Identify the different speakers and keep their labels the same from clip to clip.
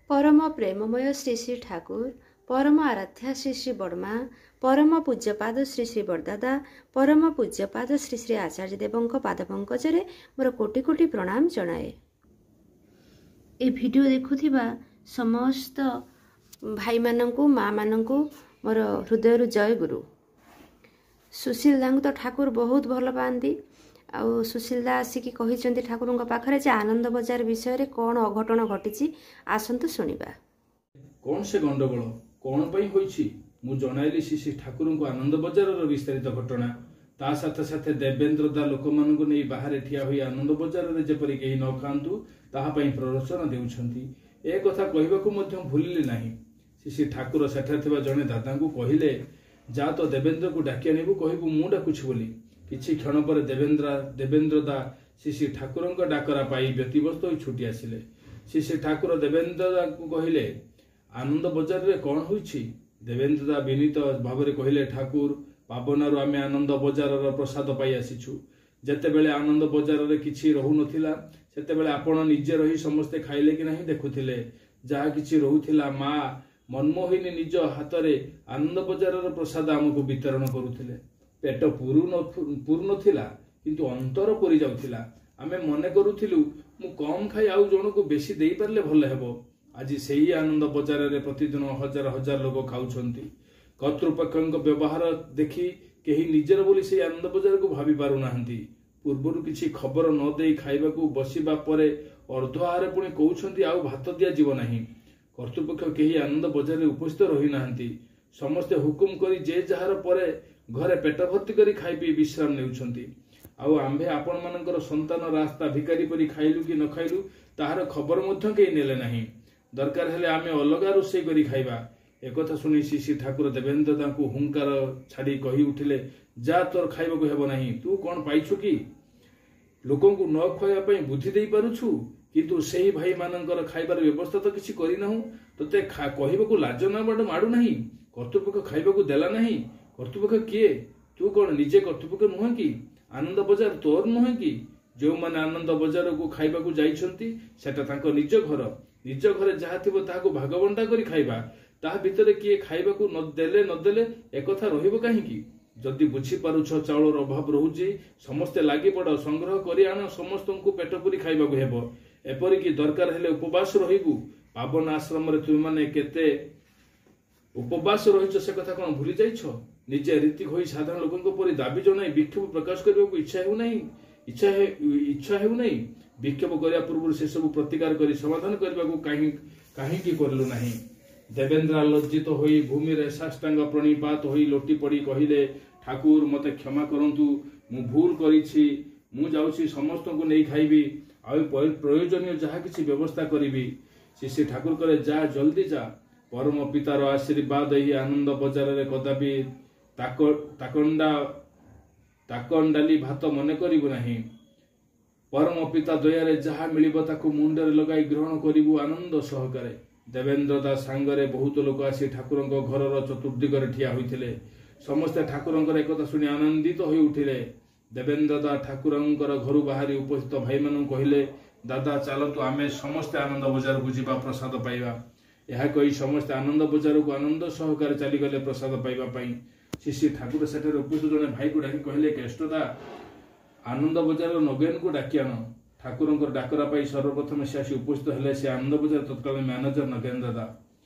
Speaker 1: ପରମ ପ୍ରେମମୟ ଶ୍ରୀ ଶ୍ରୀ ଠାକୁର, ପରମ ଆରାଧ୍ୟା ଶ୍ରୀ ଶ୍ରୀ ବଡ଼ମା, ପରମ ପୂଜ୍ୟପାଦ ଶ୍ରୀ ଶ୍ରୀ ବଡ଼ଦାଦା, ପରମ ପୂଜ୍ୟପାଦ ଶ୍ରୀ ଶ୍ରୀ ଆଚାର୍ଯ୍ୟ ଦେବଙ୍କ ପାଦ ପଙ୍କଜରେ ମୋର କୋଟି କୋଟି ପ୍ରଣାମ ଜଣାଏ। ଏ ଭିଡ଼ିଓ ଦେଖୁଥିବା ସମସ୍ତ ଭାଇମାନଙ୍କୁ, ମାଆମାନଙ୍କୁ ମୋର ହୃଦୟରୁ ଜୟ ଗୁରୁ। ସୁଶୀଲ ଦାଙ୍କୁ ତ ଠାକୁର ବହୁତ ଭଲ ପାଆନ୍ତି। ଆଉ ସୁଶୀଲ ଦା ଆସିକି କହିଛନ୍ତି ଠାକୁରଙ୍କ ପାଖରେ ଯେ ଆନନ୍ଦ ବଜାର ବିଷୟରେ କ'ଣ ଅଘଟଣ ଘଟିଛି, ଆସନ୍ତୁ ଶୁଣିବା।
Speaker 2: କ'ଣ ସେ ଗଣ୍ଡଗୋଳ କ'ଣ ପାଇଁ ହୋଇଛି? ମୁଁ ଜଣାଇଲି ଶ୍ରୀ ଶ୍ରୀ ଠାକୁରଙ୍କୁ ଆନନ୍ଦ ବଜାରର ବିସ୍ତାରିତ ଘଟଣା। ତା ସାଥେ ସାଥେ ଦେବେନ୍ଦ୍ର ଦା ଲୋକମାନଙ୍କୁ ନେଇ ବାହାରେ ଠିଆ ହୋଇ ଆନନ୍ଦ ବଜାରରେ ଯେପରି କେହି ନ ଖାଆନ୍ତୁ ତାହା ପାଇଁ ପ୍ରରୋଚନା ଦେଉଛନ୍ତି, ଏ କଥା କହିବାକୁ ମଧ୍ୟ ଭୁଲିଲି ନାହିଁ। ଶ୍ରୀ ଶ୍ରୀ ଠାକୁର ସେଠାରେ ଥିବା ଜଣେ ଦାଦାଙ୍କୁ କହିଲେ, ଯା ତ ଦେବେନ୍ଦ୍ରକୁ ଡାକି ଆଣିବୁ, କହିବୁ ମୁଁ ଡାକୁଛି ବୋଲି। କିଛି କ୍ଷଣ ପରେ ଦେବେନ୍ଦ୍ର ଦା ଶ୍ରୀ ଶ୍ରୀ ଠାକୁରଙ୍କ ଡାକରା ପାଇ ବ୍ୟତିବ୍ୟସ୍ତ ହୋଇ ଛୁଟି ଆସିଲେ। ଶ୍ରୀ ଶ୍ରୀ ଠାକୁର ଦେବେନ୍ଦ୍ର ଦାଙ୍କୁ କହିଲେ, ଆନନ୍ଦ ବଜାରରେ କ'ଣ ହୋଇଛି? ଦେବେନ୍ଦ୍ର ଦା ବିନୀତ ଭାବରେ କହିଲେ, ଠାକୁର, ପାବନାରୁ ଆମେ ଆନନ୍ଦ ବଜାରର ପ୍ରସାଦ ପାଇ ଆସିଛୁ। ଯେତେବେଳେ ଆନନ୍ଦ ବଜାରରେ କିଛି ରହୁନଥିଲା, ସେତେବେଳେ ଆପଣ ନିଜେ ରହି ସମସ୍ତେ ଖାଇଲେ କି ନାହିଁ ଦେଖୁଥିଲେ। ଯାହା କିଛି ରହୁଥିଲା, ମା ମନମୋହିନୀ ନିଜ ହାତରେ ଆନନ୍ଦ ବଜାରର ପ୍ରସାଦ ଆମକୁ ବିତରଣ କରୁଥିଲେ। ପେଟ ପୁରୁନଥିଲା, କିନ୍ତୁ ଅନ୍ତର ପୁରି ଯାଉଥିଲା। ଆମେ ମନେ କରୁଥିଲୁ, ମୁଁ କମ୍ ଖାଇ ଆଉ ଜଣକୁ ବେଶୀ ଦେଇପାରିଲେ ଭଲ ହେବ। ଆଜି ସେହି ଆନନ୍ଦ ବଜାରରେ ପ୍ରତିଦିନ ହଜାର ହଜାର ଲୋକ ଖାଉଛନ୍ତି। କର୍ତ୍ତୃପକ୍ଷଙ୍କ ବ୍ୟବହାର ଦେଖି କେହି ନିଜର ବୋଲି ସେହି ଆନନ୍ଦ ବଜାରକୁ ଭାବି ପାରୁନାହାନ୍ତି। ପୂର୍ବରୁ କିଛି ଖବର ନ ଦେଇ ଖାଇବାକୁ ବସିବା ପରେ ଅର୍ଦ୍ଧ ଆହାର ପୁଣି କହୁଛନ୍ତି ଆଉ ଭାତ ଦିଆଯିବ ନାହିଁ। କର୍ତ୍ତୃପକ୍ଷ କେହି ଆନନ୍ଦ ବଜାରରେ ଉପସ୍ଥିତ ରହିନାହାନ୍ତି। ସମସ୍ତେ ହୁକୁମ କରି ଯେ ଯାହାର ପରେ ଘରେ ପେଟ ଭର୍ତ୍ତି କରି ଖାଇ ପିଇ ବିଶ୍ରାମ ନେଉଛନ୍ତି। ଆଉ ଆମ୍ଭେ ଆପଣମାନଙ୍କର ସନ୍ତାନ ରାସ୍ତା ଭିକାରୀ ପରି ଖାଇଲୁ କି ନ ଖାଇଲୁ ତାହାର ଖବର ମଧ୍ୟ କେହି ନେଲେ ନାହିଁ। ଦରକାର ହେଲେ ଆମେ ଅଲଗା ରୋଷେଇ କରି ଖାଇବା। ଏକଥା ଶୁଣି ଶ୍ରୀ ଶ୍ରୀ ଠାକୁର ଦେବେନ୍ଦ୍ର ତାଙ୍କୁ ହୁଙ୍କାର ଛାଡ଼ି କହି ଉଠିଲେ, ଯା, ତୋର ଖାଇବାକୁ ହେବ ନାହିଁ। ତୁ କ'ଣ ପାଇଛୁ କି ଲୋକଙ୍କୁ ନ ଖୁଆଇବା ପାଇଁ ବୁଦ୍ଧି ଦେଇପାରୁଛୁ? କିନ୍ତୁ ସେହି ଭାଇମାନଙ୍କର ଖାଇବାର ବ୍ୟବସ୍ଥା ତ କିଛି କରିନାହୁଁ। ତୋତେ କହିବାକୁ ଲାଜ ନା ମାଡୁନାହିଁ? କର୍ତ୍ତୃପକ୍ଷ ଖାଇବାକୁ ଦେଲା ନାହିଁ। କର୍ତ୍ତୃପକ୍ଷ କିଏ? ତୁ କ'ଣ ନିଜେ କର୍ତ୍ତୃପକ୍ଷ ନୁହେଁ କି? ଆନନ୍ଦ ବଜାର ତୋର ନୁହେଁ କି? ଯେଉଁମାନେ ଆନନ୍ଦ ବଜାରକୁ ଖାଇବାକୁ ଯାଇଛନ୍ତି, ସେଟା ତାଙ୍କ ନିଜ ଘର। ନିଜ ଘରେ ଯାହା ଥିବ ତାହାକୁ ଭାଗବଣ୍ଟା କରି ଖାଇବା। ତାହା ଭିତରେ କିଏ ଖାଇବାକୁ ନ ଦେଲେ ନଦେଲେ ଏକଥା ରହିବ କାହିଁକି? ଯଦି ବୁଝିପାରୁଛ ଚାଉଳର ଅଭାବ ରହୁଛି, ସମସ୍ତେ ଲାଗିପଡ଼, ସଂଗ୍ରହ କରି ଆଣ, ସମସ୍ତଙ୍କୁ ପେଟ ପୁରି ଖାଇବାକୁ ହେବ। ଏପରିକି ଦରକାର ହେଲେ ଉପବାସ ରହିବୁ। ପାବନ ଆଶ୍ରମରେ ତୁମେମାନେ କେତେ ଉପବାସ ରହିଛ ସେ କଥା କ'ଣ ଭୁଲି ଯାଇଛ? ନିଜେ ରୀତି ହୋଇ ସାଧାରଣ ଲୋକଙ୍କ ପରି ଦାବି ଜଣାଇ ବିକ୍ଷୋଭ ପ୍ରକାଶ କରିବାକୁ ଇଚ୍ଛା ହେଉନାହିଁ, ଇଚ୍ଛା ହେଉନାହିଁ। ବିକ୍ଷୋଭ କରିବା ପୂର୍ବରୁ ସେସବୁ ପ୍ରତିକାର କରି ସମାଧାନ କରିବାକୁ କାହିଁକି କରିଲୁ ନାହିଁ? ଦେବେନ୍ଦ୍ର ଲଜ୍ଜିତ ହୋଇ ଭୂମିରେ ସାଷ୍ଟାଙ୍ଗ ପ୍ରଣିପାତ ହୋଇ ଲୋଟି ପଡ଼ି କହିଲେ, ଠାକୁର, ମୋତେ କ୍ଷମା କରନ୍ତୁ, ମୁଁ ଭୁଲ କରିଛି। ମୁଁ ଯାଉଛି, ସମସ୍ତଙ୍କୁ ନେଇ ଖାଇବି, ଆଉ ପ୍ରୟୋଜନୀୟ ଯାହା କିଛି ବ୍ୟବସ୍ଥା କରିବି। ଶ୍ରୀ ଶ୍ରୀ ଠାକୁର କହିଲେ, ଯା, ଜଲ୍ଦି ଯା। ପରମ ପିତାର ଆଶୀର୍ବାଦ ଏହି ଆନନ୍ଦ ବଜାରରେ କଦାପି ତାକଣ୍ଡାଲି ଭାତ ମନେ କରିବୁ ନାହିଁ। ପରମ ପିତା ଦୟାରେ ଯାହା ମିଳିବ ତାକୁ ମୁଣ୍ଡରେ ଲଗାଇ ଗ୍ରହଣ କରିବୁ ଆନନ୍ଦ ସହକାରେ। ଦେବେନ୍ଦ୍ର ଦାସ ସାଙ୍ଗରେ ବହୁତ ଲୋକ ଆସି ଠାକୁରଙ୍କ ଘରର ଚତୁର୍ଦ୍ଦିଗରେ ଠିଆ ହୋଇଥିଲେ। ସମସ୍ତେ ଠାକୁରଙ୍କର ଏକଥା ଶୁଣି ଆନନ୍ଦିତ ହୋଇ ଉଠିଲେ। ଦେବେନ୍ଦ୍ର ଦା ଠାକୁରଙ୍କର ଘରୁ ବାହାରି ଉପସ୍ଥିତ ଭାଇମାନଙ୍କୁ କହିଲେ, ଦାଦା, ଚାଲନ୍ତୁ, ଆମେ ସମସ୍ତେ ଆନନ୍ଦ ବଜାରକୁ ଯିବା, ପ୍ରସାଦ ପାଇବା। ଏହା କହି ସମସ୍ତେ ଆନନ୍ଦ ବଜାରକୁ ଆନନ୍ଦ ସହକାରେ ଚାଲିଗଲେ ପ୍ରସାଦ ପାଇବା ପାଇଁ। ଶ୍ରୀ ଶ୍ରୀ ଠାକୁର ସେଠାରେ ଉପସ୍ଥିତ ଜଣେ ଭାଇକୁ ଡାକି କହିଲେ, କେଷ୍ଟଦା, ଆନନ୍ଦ ବଜାରର ନଗେନକୁ ଡାକି ଆଣ। ଠାକୁରଙ୍କର ଡାକରା ପାଇ ସର୍ବପ୍ରଥମେ ସେ ଆସି ଉପସ୍ଥିତ ହେଲେ। ସେ ଆନନ୍ଦ ବଜାର ତତ୍କାଳୀନ ମ୍ୟାନେଜର ନଗେନ୍ଦ୍ର ଦା।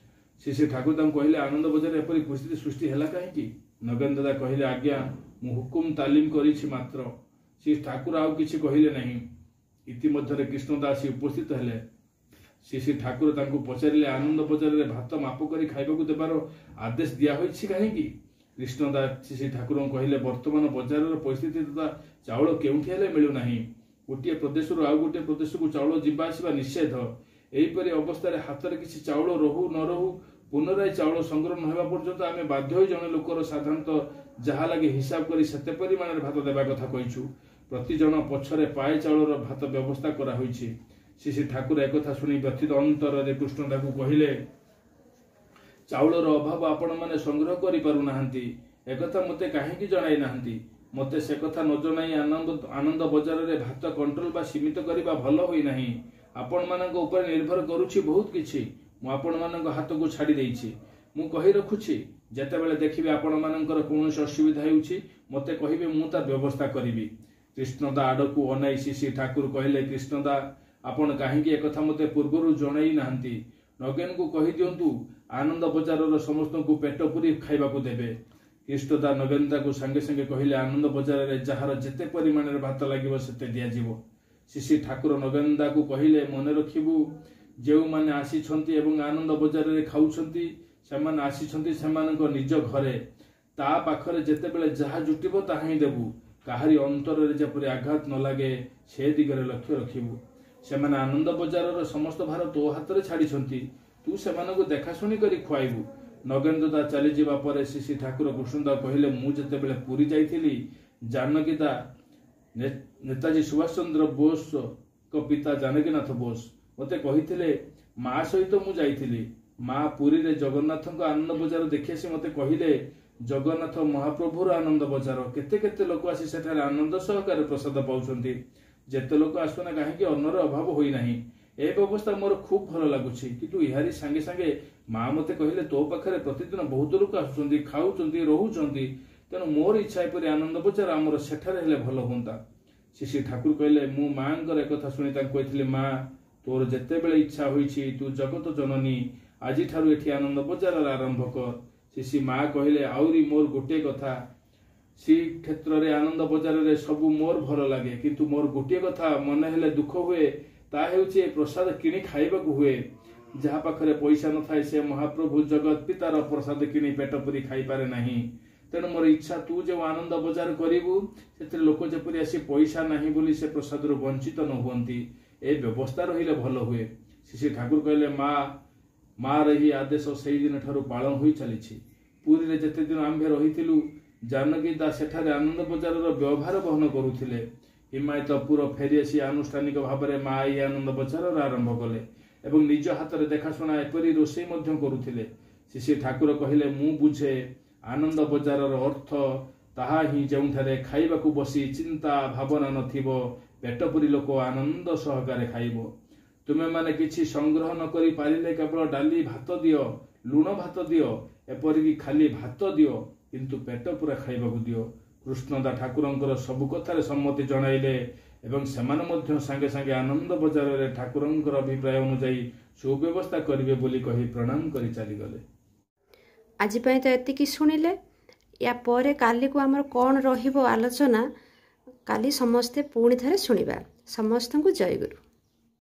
Speaker 2: ଶ୍ରୀ ଶ୍ରୀ ଠାକୁର ତାଙ୍କୁ କହିଲେ, ଆନନ୍ଦ ବଜାରରେ ଏପରି ପରିସ୍ଥିତି ସୃଷ୍ଟି ହେଲା କାହିଁକି? ନଗେନ୍ଦ୍ର ଦା କହିଲେ, ଆଜ୍ଞା, ମୁଁ ହୁକୁମ ତାଲିମ କରିଛି ମାତ୍ର। ଶ୍ରୀ ଠାକୁର ଆଉ କିଛି କହିଲେ ନାହିଁ। ଇତିମଧ୍ୟରେ କୃଷ୍ଣ ଦାସ ଉପସ୍ଥିତ ହେଲେ। ଶ୍ରୀ ଶ୍ରୀ ଠାକୁର ତାଙ୍କୁ ପଚାରିଲେ, ଆନନ୍ଦ ବଜାରରେ ଭାତ ମାପ କରି ଖାଇବାକୁ ଦେବାର ଆଦେଶ ଦିଆହୋଇଛି କାହିଁକି? କୃଷ୍ଣ ଦାସ ଶ୍ରୀ ଶ୍ରୀ ଠାକୁରଙ୍କୁ କହିଲେ, ବର୍ତ୍ତମାନ ବଜାରର ପରିସ୍ଥିତି ତଥା ଚାଉଳ କେଉଁଠି ହେଲେ ମିଳୁନାହିଁ। ଗୋଟିଏ ପ୍ରଦେଶରୁ ଆଉ ଗୋଟିଏ ପ୍ରଦେଶକୁ ଚାଉଳ ଯିବା ଆସିବା ନିଷେଧ। ଏହିପରି ଅବସ୍ଥାରେ ହାତରେ କିଛି ଚାଉଳ ରହୁ ନ ରହୁ, ପୁନରାୟ ଚାଉଳ ସଂଗ୍ରହ ନ ହେବା ପର୍ଯ୍ୟନ୍ତ ଆମେ ବାଧ୍ୟ ହୋଇ ଜଣେ ଲୋକର ସାଧାରଣତଃ ଯାହା ଲାଗି ହିସାବ କରି ସେତେ ପରିମାଣରେ ଭାତ ଦେବା କଥା କହିଛୁ। ପ୍ରତି ଜଣ ପଛରେ ପାଏ ଚାଉଳର ଭାତ ବ୍ୟବସ୍ଥା କରାହୋଇଛି। ଶ୍ରୀ ଶ୍ରୀ ଠାକୁର ଏକଥା ଶୁଣି ବ୍ୟଥିତ ଅନ୍ତରରେ କୃଷ୍ଣ ତାକୁ କହିଲେ, ଚାଉଳର ଅଭାବ ଆପଣମାନେ ସଂଗ୍ରହ କରିପାରୁନାହାନ୍ତି, ଏକଥା ମୋତେ କାହିଁକି ଜଣାଇ ନାହାନ୍ତି? ମୋତେ ସେ କଥା ନ ଜଣାଇ ଆନନ୍ଦ ବଜାରରେ ଭାତ କଣ୍ଟ୍ରୋଲ ବା ସୀମିତ କରିବା ଭଲ ହୋଇନାହିଁ। ଆପଣମାନଙ୍କ ଉପରେ ନିର୍ଭର କରୁଛି ବହୁତ କିଛି। ମୁଁ ଆପଣମାନଙ୍କ ହାତକୁ ଛାଡ଼ି ଦେଇଛି। ମୁଁ କହି ରଖୁଛି, ଯେତେବେଳେ ଦେଖିବେ ଆପଣମାନଙ୍କର କୌଣସି ଅସୁବିଧା ହେଉଛି, ମୋତେ କହିବେ, ମୁଁ ତାର ବ୍ୟବସ୍ଥା କରିବି। କୃଷ୍ଣଦା ଆଡ଼କୁ ଅନାଇ ଶ୍ରୀ ଶ୍ରୀ ଠାକୁର କହିଲେ, କୃଷ୍ଣଦା, ଆପଣ କାହିଁକି ଏକଥା ମୋତେ ପୂର୍ବରୁ ଜଣାଇ ନାହାନ୍ତି? ନଗେନକୁ କହିଦିଅନ୍ତୁ ଆନନ୍ଦ ବଜାରର ସମସ୍ତଙ୍କୁ ପେଟ ପୁରି ଖାଇବାକୁ ଦେବେ। କୃଷ୍ଣଦା ନଗେନ୍ଦାକୁ ସାଙ୍ଗେ ସାଙ୍ଗେ କହିଲେ, ଆନନ୍ଦ ବଜାରରେ ଯାହାର ଯେତେ ପରିମାଣରେ ଭାତ ଲାଗିବ ସେତେ ଦିଆଯିବ। ଶ୍ରୀ ଶ୍ରୀ ଠାକୁର ନଗେନ୍ଦାକୁ କହିଲେ, ମନେ ରଖିବୁ, ଯେଉଁମାନେ ଆସିଛନ୍ତି ଏବଂ ଆନନ୍ଦ ବଜାରରେ ଖାଉଛନ୍ତି, ସେମାନେ ଆସିଛନ୍ତି ସେମାନଙ୍କ ନିଜ ଘରେ। ତା ପାଖରେ ଯେତେବେଳେ ଯାହା ଜୁଟିବ ତାହା ହିଁ ଦେବୁ। କାହାରି ଅନ୍ତରରେ ଯେପରି ଆଘାତ ନ ଲାଗେ ସେ ଦିଗରେ ଲକ୍ଷ୍ୟ ରଖିବୁ। ସେମାନେ ଆନନ୍ଦ ବଜାରର ସମସ୍ତ ଭାର ତୋ ହାତରେ ଛାଡ଼ିଛନ୍ତି, ତୁ ସେମାନଙ୍କୁ ଦେଖାଶୁଣି କରି ଖୁଆଇବୁ। ନଗେନ୍ଦ୍ର ଦା ଚାଲିଯିବା ପରେ ଶ୍ରୀ ଶ୍ରୀ ଠାକୁର କୃଷ୍ଣଦା କହିଲେ, ମୁଁ ଯେତେବେଳେ ପୁରୀ ଯାଇଥିଲି, ଜାନକୀଦା, ନେତାଜୀ ସୁଭାଷ ଚନ୍ଦ୍ର ବୋଷଙ୍କ ପିତା ଜାନକୀନାଥ ବୋଷ, ମୋତେ କହିଥିଲେ, ମା ସହିତ ମୁଁ ଯାଇଥିଲି। ମା ପୁରୀରେ ଜଗନ୍ନାଥଙ୍କ ଆନନ୍ଦ ବଜାର ଦେଖି ଆସି ମୋତେ କହିଲେ, ଜଗନ୍ନାଥ ମହାପ୍ରଭୁର ଆନନ୍ଦ ବଜାର, କେତେ କେତେ ଲୋକ ଆସି ସେଠାରେ ଆନନ୍ଦ ସହକାରେ ପ୍ରସାଦ ପାଉଛନ୍ତି। ଯେତେ ଲୋକ ଆସୁନା କାହିଁକି ଅନ୍ନର ଅଭାବ ହୋଇନାହିଁ। ଏ ବ୍ୟବସ୍ଥା ମୋର ଖୁବ୍ ଭଲ ଲାଗୁଛି। କିନ୍ତୁ ଏହାରି ସାଙ୍ଗେ ସାଙ୍ଗେ ମା ମୋତେ କହିଲେ, ତୋ ପାଖରେ ପ୍ରତିଦିନ ବହୁତ ଲୋକ ଆସୁଛନ୍ତି, ଖାଉଛନ୍ତି, ରହୁଛନ୍ତି, ତେଣୁ ମୋର ଇଚ୍ଛା ଏପରି ଆନନ୍ଦ ବଜାର ଆମର ସେଠାରେ ହେଲେ ଭଲ ହୁଅନ୍ତା। ଶ୍ରୀ ଶ୍ରୀ ଠାକୁର କହିଲେ, ମୁଁ ମାଙ୍କର ଏକଥା ଶୁଣି ତାଙ୍କୁ କହିଥିଲି, ମା, ତୋର ଯେତେବେଳେ ଇଚ୍ଛା ହୋଇଛି, ତୁ ଜଗତ ଜନନୀ, ଆଜିଠାରୁ ଏଠି ଆନନ୍ଦ ବଜାରର ଆରମ୍ଭ କର। ଶ୍ରୀ ଶ୍ରୀ ମା କହିଲେ, ଆହୁରି ମୋର ଗୋଟିଏ କଥା, ଶ୍ରୀକ୍ଷେତ୍ରରେ ଆନନ୍ଦ ବଜାରରେ ସବୁ ମୋର ଭଲ ଲାଗେ, କିନ୍ତୁ ମୋର ଗୋଟିଏ କଥା ମନେ ହେଲେ ଦୁଃଖ ହୁଏ, ତା ହେଉଛି ଏ ପ୍ରସାଦ କିଣି ଖାଇବାକୁ ହୁଏ। ଯାହା ପାଖରେ ପଇସା ନଥାଏ ସେ ମହାପ୍ରଭୁ ଜଗତ ପିତାର ପ୍ରସାଦ କିଣି ପେଟ ପୁରି ଖାଇପାରେ ନାହିଁ। ତେଣୁ ମୋର ଇଚ୍ଛା, ତୁ ଯେଉଁ ଆନନ୍ଦ ବଜାର କରିବୁ ସେଥିରେ ଲୋକ ଯେପରି ଆସି ପଇସା ନାହିଁ ବୋଲି ସେ ପ୍ରସାଦରୁ ବଞ୍ଚିତ ନ ହୁଅନ୍ତି, ଏ ବ୍ୟବସ୍ଥା ରହିଲେ ଭଲ ହୁଏ। ଶ୍ରୀ ଶ୍ରୀ ଠାକୁର କହିଲେ, ମା, ମାର ଏହି ଆଦେଶ ସେଇଦିନ ଠାରୁ ପାଳନ ହୋଇ ଚାଲିଛି। ପୁରୀରେ ଯେତେଦିନ ଆମ୍ଭେ ରହିଥିଲୁ, ଜାନକୀ ଦାସ ସେଠାରେ ଆନନ୍ଦ ବଜାରର ବ୍ୟବହାର ବହନ କରୁଥିଲେ। ହିମାୟତପୁର ଫେରିଆସି ଆନୁଷ୍ଠାନିକ ଭାବରେ ମା ଏହି ଆନନ୍ଦ ବଜାରର ଆରମ୍ଭ କଲେ ଏବଂ ନିଜ ହାତରେ ଦେଖାଶୁଣା ଏପରି ରୋଷେଇ ମଧ୍ୟ କରୁଥିଲେ। ଶ୍ରୀ ଶ୍ରୀ ଠାକୁର କହିଲେ, ମୁଁ ବୁଝେ ଆନନ୍ଦ ବଜାରର ଅର୍ଥ ତାହା ହିଁ ଯେଉଁଠାରେ ଖାଇବାକୁ ବସି ଚିନ୍ତା ଭାବନା ନଥିବ, ପେଟ ପୁରି ଲୋକ ଆନନ୍ଦ ସହକାରେ ଖାଇବ। ତୁମେମାନେ କିଛି ସଂଗ୍ରହ ନ କରି ପାରିଲେ କେବଳ ଡାଲି ଭାତ ଦିଅ, ଲୁଣ ଭାତ ଦିଅ, ଏପରିକି ଖାଲି ଭାତ ଦିଅ, କିନ୍ତୁ ପେଟ ପୁରା ଖାଇବାକୁ ଦିଅ। କୃଷ୍ଣଦା ଠାକୁରଙ୍କର ସବୁ କଥାରେ ସମ୍ମତି ଜଣାଇଲେ ଏବଂ ସେମାନେ ମଧ୍ୟ ସାଙ୍ଗେ ସାଙ୍ଗେ ଆନନ୍ଦ ବଜାରରେ ଠାକୁରଙ୍କର ଅଭିପ୍ରାୟ ଅନୁଯାୟୀ ସୁବ୍ୟବସ୍ଥା କରିବେ ବୋଲି କହି ପ୍ରଣାମ କରି ଚାଲିଗଲେ।
Speaker 1: ଆଜି ପାଇଁ ତ ଏତିକି ଶୁଣିଲେ। ୟା ପରେ କାଲିକୁ ଆମର କ'ଣ ରହିବ ଆଲୋଚନା, କାଲି ସମସ୍ତେ ପୁଣି ଥରେ ଶୁଣିବା। ସମସ୍ତଙ୍କୁ ଜୟଗୁରୁ।